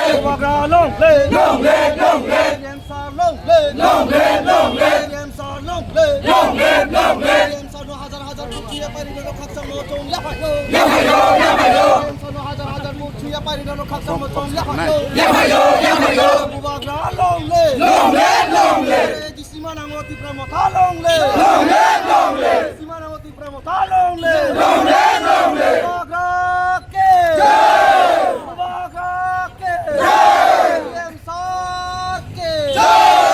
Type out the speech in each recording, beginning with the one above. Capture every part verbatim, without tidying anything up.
Bubagra long live! Long live, long live! T M sir long live! Long live, long live! T M sir long live! Long live, long live! T M sir no hajar hajar vote chuya pari no khakchang no chong ya phaio. Ya phaio, ya phaio! T M sir no hajar hajar vote chuya pari no khakchang no chong ya phaio. Ya phaio, ya phaio! Bubagra long live! Long live, long live! Sima nango Tipra Motha long live! Long live, long live! Sima nango Tipra Motha long live! Long live, long live! Bubagra ke! Jai! Bubagra ke! Jai! T M sir ke! Jai!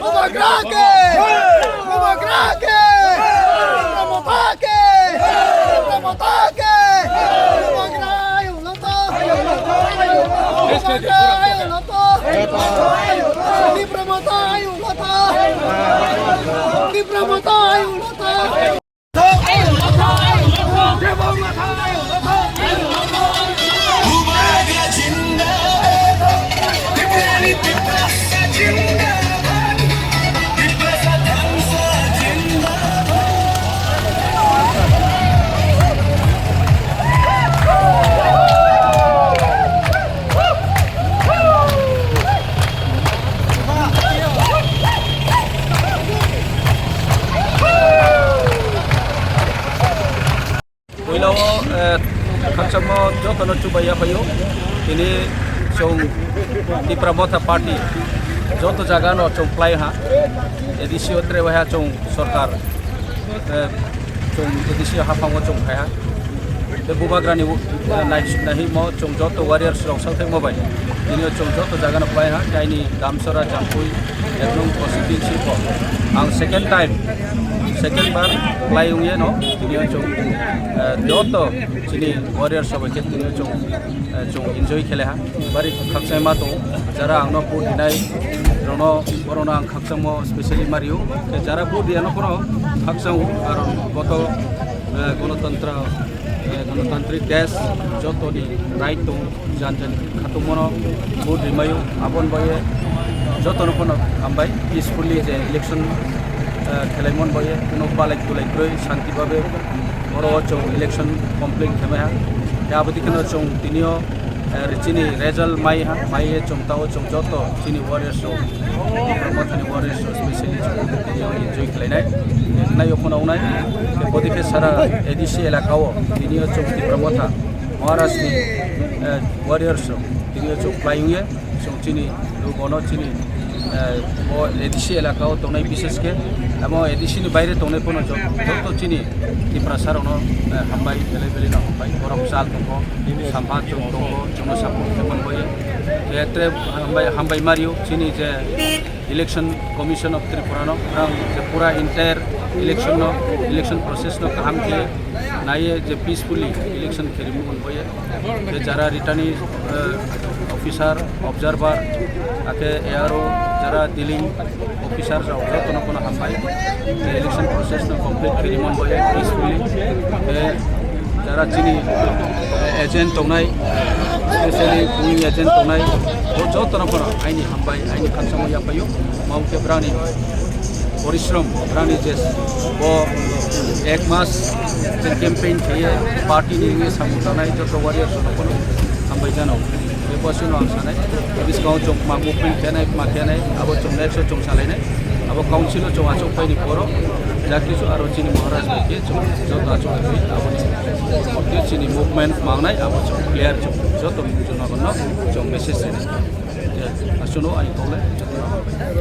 Bubagra ke! Bubagra ke! Tipra Motha ke! Tipra Motha ke! Bubagra ayo loto! Bubagra ayo loto! Tipra Motha ayo loto! Tipra Motha ayo loto! Puila o, eh, khakchangma jotono chubai ya phaio. Tini chwng Tipra Motha Party joto jaga no chwng plai ha. A D C o tre waiha chwng sorkar, eh, chwng A D C o haphango chwng phaiha. Tei Bubagrani, eh, nai-, naihimo chwng joto warriors rok sauthaimo bai. Tini o chwng joto jaga no plai ha. Tei aini Damsora, Jampui, ek nong constituency o ang second time, second bar plai wngye no, tini o chwng, eh, joto chini warriors rok bai khe tini o chwng, eh, chwng enjoy khe lai ha. Bari khakchangma tongo, jara ang no vote rinai rok no, borok no ang khakchangmo specially mario. Khe jara vote riya no phano khakchango, karon boto, eh, gonotantra, eh, gonotantrik desh, jotoni right tongo. Jan jan khatungmano vote rimaio, aboni bagwi jotono phano hambai, peacefully je election, eh, khelaimani bagwi kuno balai tulai kwrwi shanti babe oro chwng election complete khlaiha. Tei aboni kheno chwng tinio, eh, chini result mai ha, mai ye chwng tao chwng joto chini warriors rok, Tipra Mothani warriors rok specially chwng tinio enjoy khlainai, naio phano wngnai. Tei bodi khe sara A D C elaka o tinio chwng Tipra Motha Maharaj ni, eh, warriors rok tini o chwng kwlai wngya, chwng chini lugo no chini, eh, o A D C elaka o tongnai, bishesh khe amo A D C ni baire tongnai phano jo-, joto chini Tiprasa rok no, eh, hambai, belai belai no hambai, borok chal tongo, sampha chwng tongo, chwngno support khe manbai, khe tre hambai, hambai mario chini je Election Commission of Tripura no, ang je pura entire election no, election process no kaham khe naiye je peacefully election khe rimwi manbaye. Je jara returning, eh, officer, observer, akhe A R O, jara dealing officer rok jotono phano hambai. Je election process no complete khe rimwi manbaye peacefully. Je jara chini, eh, agent tongnai, specially polling agent tongnai, bo jotono phano aini hambai, aini khakchangma yaphaio. Mao khe brani porishrom, brani je bo ek mas je campaign khaiye, party ni wngwi samung tangnai joto warriors rokno phano hambai jano. Bebosino ang sanai, bwskang o chwng ma movement khenai, ma khenai, abo chwng next o chwng salainai, abo council o chwng achuk paini poro, ja kisu aro chini Maharaj bai khe chwng joto achuk bai aboni poro khe chini movement mangnai, abo chwng clear chwng joto jonogonno chwng message rinai. Chuno ani kok le.